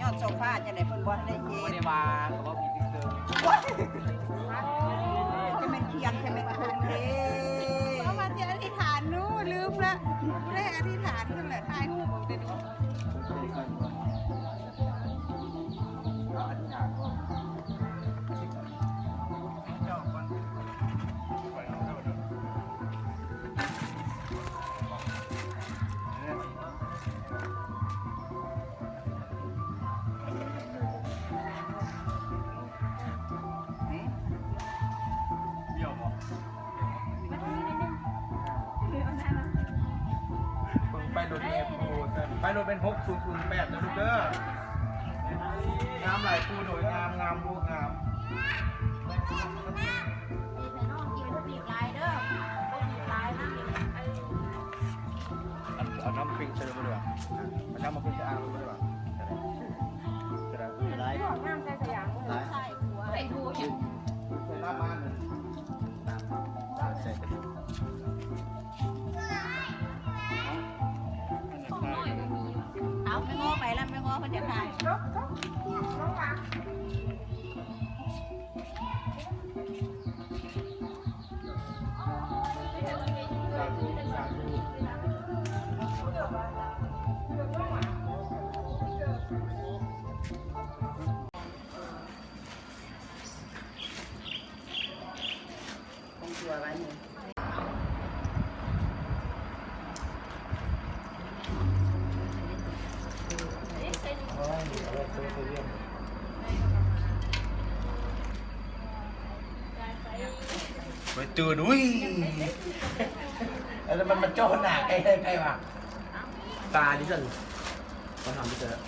ຍ້ອນໂຊຟາຈັ່ງໃດເພິ່ນບໍ່ທັນໄດ້ເຮັດ ບໍ່ໄດ້ວ່າ ກໍເວົ້າຜິດຊື່ໆ. ໂອ້ຍ ຈະແມ່ນຂຽນ ຈະແມ່ນຄົນເດ້. ເພາະວ່າຊິອະທິຖານ ໜູລືມລະ ບໍ່ໄດ້ອະທິຖານ ນັ້ນແຫຼະ ຖ່າຍຮູບເອົາແຕ່ນີ້. ເອົາອະທິຖານ ເຈົ້າກ່ອນ. ເບິ່ງປ້າຍລົດແມ່ປູ ປ້າຍລົດແມ່ນຫົກສູນສູນແປດເດີລູກເດີ. ງາມຫຼາຍປູ ໂດຍ ງາມ ງາມລູກ ງາມ. ເອົານ້ຳປິງໃສ່ເລີຍບໍ່ໄດ້ຫວາ? ເອົານ້ຳມາປິງໃສ່ອ່າງເລີຍບໍ່ໄດ້ຫວາ? ຈະໄດ້ ຈະໄດ້ ນ້ຳໃສ່ສະຫຍັງ? ໃສ່ຖົ່ວ ໃສ່ຖົ່ວ ໃສ່ນ້ຳມັນ ໃສ່ ເອົາ ແມ່ງໍໄປລະ ແມ່ງໍເພິ່ນຈະຖ່າຍ. ໄປຕື່ນ ອຸ້ຍ ແລ້ວມັນມາເຈາະໜ້າໃກ້ໄດ້ໃຜວະ? ຕາດິຊັ້ນ ມາຖາມດິຊັ້ນ.